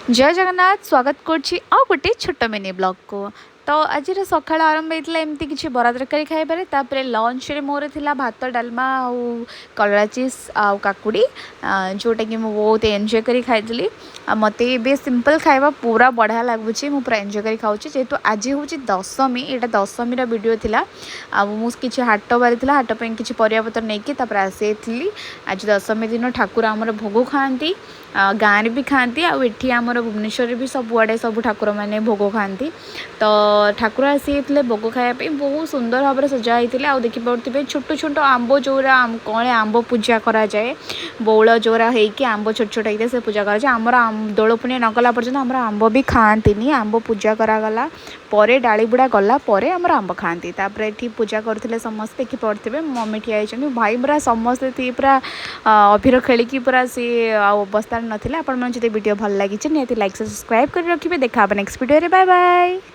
ଜୟ ଜଗନ୍ନାଥ। ସ୍ୱାଗତ କରୁଛି ଆଉ ଗୋଟେ ଛୋଟ ମିନି ବ୍ଲଗ୍କୁ। ତ ଆଜିର ସକାଳ ଆରମ୍ଭ ହେଇଥିଲା ଏମିତି କିଛି ବରା ତରକାରୀ ଖାଇବାରେ। ତାପରେ ଲଞ୍ଚରେ ମୋର ଥିଲା ଭାତ, ଡାଲମା ଆଉ କଲରା ଚିପ୍ସ ଆଉ କାକୁଡ଼ି, ଯେଉଁଟାକି ମୁଁ ବହୁତ ଏନ୍ଜୟ କରି ଖାଇଥିଲି। ଆଉ ମୋତେ ଏବେ ସିମ୍ପଲ୍ ଖାଇବା ପୁରା ବଢ଼ିଆ ଲାଗୁଛି, ମୁଁ ପୁରା ଏନ୍ଜୟ କରି ଖାଉଛି। ଯେହେତୁ ଆଜି ହେଉଛି ଦଶମୀ, ଏଇଟା ଦଶମୀର ଭିଡ଼ିଓ ଥିଲା। ଆଉ ମୁଁ କିଛି ହାଟ ବାରି ଥିଲା, ହାଟ ପାଇଁ କିଛି ପରିବାପତ୍ର ନେଇକି ତାପରେ ଆସିଯାଇଥିଲି। ଆଜି ଦଶମୀ ଦିନ ଠାକୁର ଆମର ଭୋଗ ଖାଆନ୍ତି, ଗାଁରେ ବି ଖାଆନ୍ତି ଆଉ ଏଠି ଆମର ଭୁବନେଶ୍ୱରରେ ବି ସବୁଆଡ଼େ ସବୁ ଠାକୁରମାନେ ଭୋଗ ଖାଆନ୍ତି। ତ ଠାକୁର ଆସିଯାଇଥିଲେ ଭୋଗ ଖାଇବା ପାଇଁ, ବହୁତ ସୁନ୍ଦର ଭାବରେ ସଜା ହେଇଥିଲେ। ଆଉ ଦେଖିପାରୁଥିବେ ଛୋଟ ଛୋଟ ଆମ୍ବ, ଯେଉଁରା କଅଁଳେ ଆମ୍ବ ପୂଜା କରାଯାଏ, ବଉଳ ଯେଉଁରା ହେଇକି ଆମ୍ବ ଛୋଟ ଛୋଟ ହେଇଥାଏ, ସେ ପୂଜା କରାଯାଏ। ଆମର ଦୋଳ ପୁଣ୍ୟ ନଗଲା ପର୍ଯ୍ୟନ୍ତ ଆମର ଆମ୍ବ ବି ଖାଆନ୍ତିନି। ଆମ୍ବ ପୂଜା କରାଗଲା ପରେ, ଡାଳି ବୁଡ଼ା ଗଲା ପରେ ଆମର ଆମ୍ବ ଖାଆନ୍ତି। ତାପରେ ଏଠି ପୂଜା କରୁଥିଲେ ସମସ୍ତେ, ଦେଖିପାରୁଥିବେ ମମି ଠିଆ ହେଇଛନ୍ତି, ଭାଇ ପୁରା ସମସ୍ତେ ପୁରା ଅଭିର ଖେଳିକି ପୁରା ସିଏ ଆଉ ଅବସ୍ଥାରେ ନଥିଲେ। ଆପଣମାନେ ଯଦି ଭିଡ଼ିଓ ଭଲ ଲାଗିଛି, ନିହାତି ଲାଇକ୍, ସବସ୍କ୍ରାଇବ୍ କରି ରଖିବେ। ଦେଖା ହେବ ନେକ୍ସଟ ଭିଡ଼ିଓରେ। Bye bye.